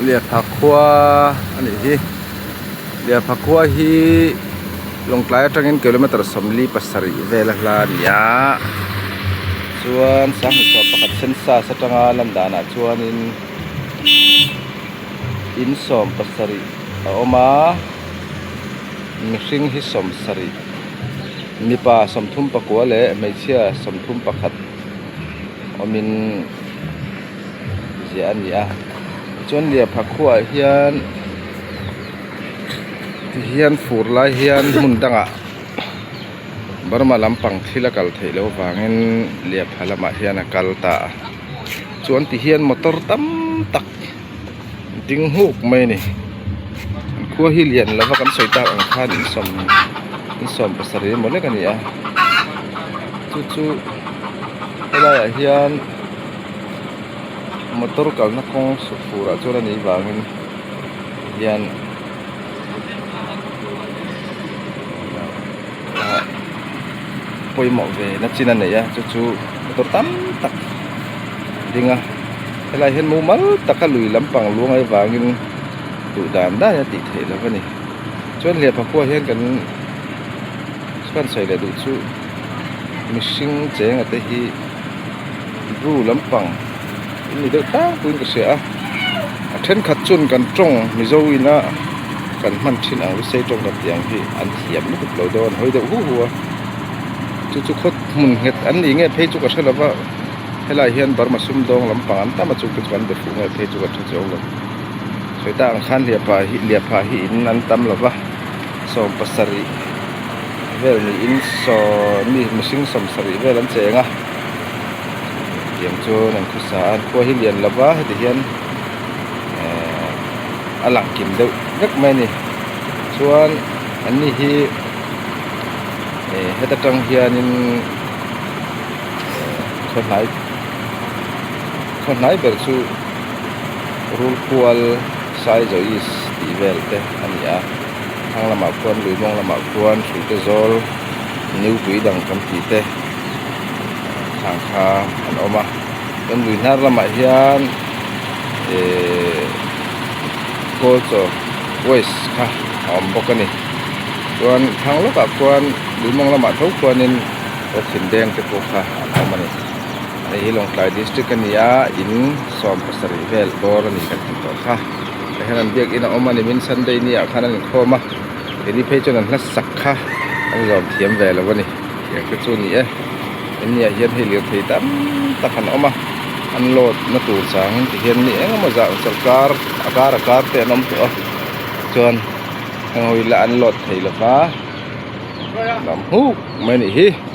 Liapha khua a nih hi Liapha khua hi Lawngtlai atangin kilometer 47 vel a hla a ni a chuan 21 census atanga lan danah chuanin in 70 a awm a mihring hi 70 mipa 34 leh hmeichhia 31 awmin. Ziah a ni a chuan liapha khuaah hian tihian fur lai hian hmun dangah Burma lampang thil a kal theih loh avangin liapha lamah hian a kal ta a chuan tihian motor tam tak ding nghuk mai a ni an khua hi lian lova kan sawi tak ang khan in sawm in 70 emaw lek a ni a chu chu helaiah hian. Motor kalna kawng suk furah chuan a nih vangin hian ah pawimawh ve na chin a nei a chu chu motor tam tak a ding a helai hian mumal taka lui lampang luang ai vangin duh dan dan a tih theih loh a ni chuan hliah pakua hian kan chuan sawi leh duh chu mihring cheng a te hi. Bru lampang in ni deuh tlangpuiin ka hria a a thenkhat chuan kan tawng mizo ina kan hman thin ang lusei tawng kan tih ang hi an thiam lutuk lo deuh a an hawi deuh hu hu a chu chu khaw hmun nghet an nih nge phei chu ka hre lo va helaiah hian Burma sumdawng lampang an tam a chungte chu an be fuh nge phei chu ka hre chuang lo sawi tak ang khan hliahpah hi hliahphah hi in an tam lo va 70 vel niin saw mi mihring 70 vel an cheng a. Tiang chuan an khawsa a an khua hi lian lo va heti hian ehh a lang kim deuh vek mai a ni chuan an ni hi ehh heta tang hianin ehh khaw hnai khaw hnai ber chu Rulkual Saizawiz tih vel te a ni a thlang lamah khuan lui mawng lamah khuan hruihte zawl new tui dang kan tih te. Thlang kha an awm a chuan lui hnar lamah hian ihh kawl chaw waste kha a awm bawk a ni chuan thlang lawkah khuan lui mawng lamah tho khuanin kawthin deng te pawh kha an awm a ni hei hi Lawngtlai district a ni a in 70 vel bawr a ni kan tih tawh kha tah hian an biakin a awm a nimin sunday ni ah khan an inkhawm a keini phei chuan an hla sak kha an zawm thiam ve lo a ni. Tiang te chu a ni e hemi ah hian hei lirthei tam tak an awm a an load na tur chang ti hian mi eng emaw zah sawrkar a kar a kar te an awm tawh a chuan heng ho hi la an load thei lo va lam huk mai a nih hi.